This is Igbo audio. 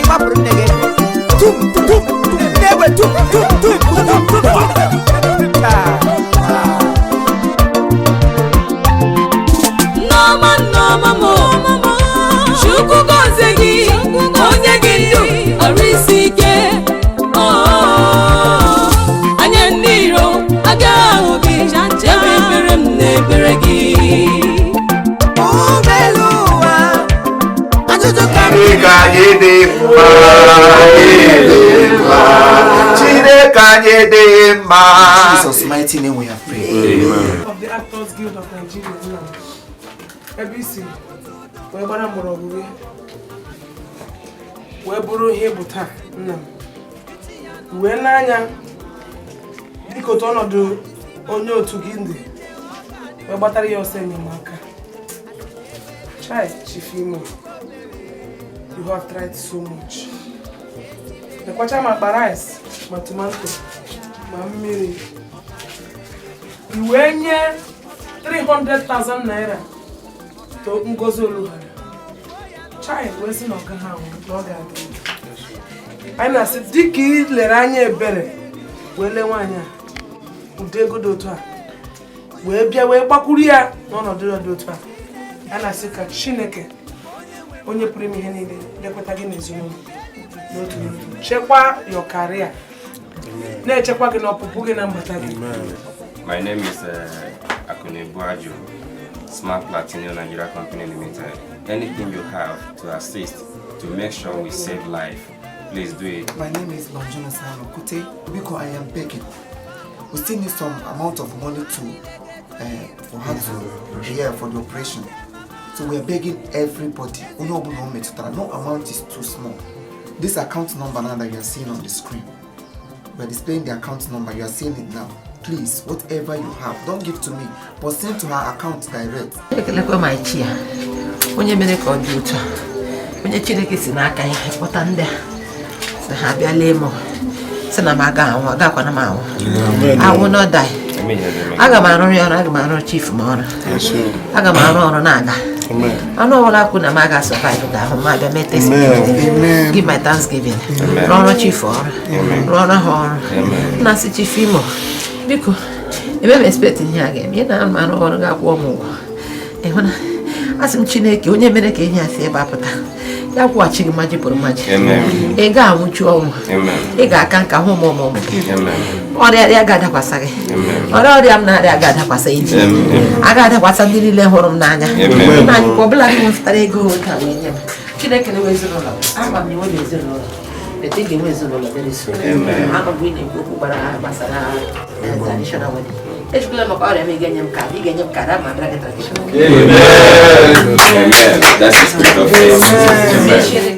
Gbapụrụ nne gị tum tum tum, nne egbe tum tum tum tum tum tum. Ah. Nneọma, nneọma m, Chukwu gọzie gị, onye gị ndụ ọrụ isi ike. Oh, anya ndị iro agaghị ahụ gị ebe ekpere m na-ekpere gị. Ụgbọelu ụwa, ajụjụ ka m. Chineke anyị dị mma, anyị dị mma. Chineke anyị dị mma. Jesus' mighty name we have prayed. Of the Actors Guild of Nigeria, nna m, ebe isi wee gbara mgbọrọgwụ gị wee bụrụ ihe bụ taa, nna m, wee n'anya dịka otu ọnọdụ onye otu gị dị wee gbatara ya ọsọ enyemaka. Chai, Chief Imo, you have tried so much. Lekwacha ma akpa rice, ma tomato, ma mmiri, i wee nye 300,000 naira to Ngozi Olughara. Chai, wee sị na ọ gaghị anwụ, na ọ ga-adị ndụ. Anyị na-asị dịka ị lere anya ebere wee lee nwaanyị a ụdị ego dị otu a wee bịa wee gbakwuru ya n'ọnọdụ ya dị otu a, a na-asị ka Chineke onye pụrụ ime ihe niile lekwata gị n'ezinụlọ n'otu n'otu, chekwaa your career, na-echekwa gị n'ọpụpụ gị na mbata gị. My name is Akunebu Ajo, Smart Platinum Nigeria Company Limited. Anything you have to assist to make sure we save life, please do it. My name is Longinus Okute. Because I am begging. We still need some amount of money to for her to, yeah, for the operation. So we are begging everybody. Onye ọbụla o metụtara, no amount is too small. This account number now that you are seeing on the screen, we are displaying the account number. You are seeing it now. Please, whatever you have, don't give to me, but send to her account direct. Ekelekwa ma chi ya onye mere ka ọ dị otu a, onye Chineke si n'aka ya kpọta ndị a si ha bịa lee m, si na m aga anwụ, agakwana m anwụ. I will not die. Aga m arụrụ ya ọrụ, aga m arụrụ chief m ọrụ, aga m arụ ọrụ na-aga. Ọnụ ọbụla kwu na m aga survive ga-ahụ m abịa mee testimony, give my thanksgiving, rụọrọ chief ọrụ, rụọrọ ha ọrụ. Nna sị Chief Imo, biko, eme m expect ihe a ga-eme, ị na-arụ arụ ọrụ ga-akwụ m ụgwọ. Ị hụ na asị m Chineke onye mere ka ihe a si ebe a pụta, ya kwụghachi gị mmaji pụrụ mmaji. Ị ga-anwụchu ọnwụ, ị ga-aka nka hụ ụmụ ụmụ ụmụ gị. Ọrịa ya ga-adakwasa gị, ọrịa ọrịa m na-arịa ga-adakwasa echi, a ga-adakwasa ndị niile hụrụ m n'anya. Nna anyị kwa ọbụla gị nwefụtara ego taa wee nye m, Chineke na-enwe ezinụlọ, ama m na enweghị ezinụlọ, ete ị ga-enwe ezinụlọ very soon. Ama mgbe ị na-ekwu okwu gbara gbasara traditional wedding, ejikwala maka ọrịa m, ị ga-enye m card, ị ga-enye m card ama abịara gị traditional. Amen. Amen. That's the spirit of faith. Amen.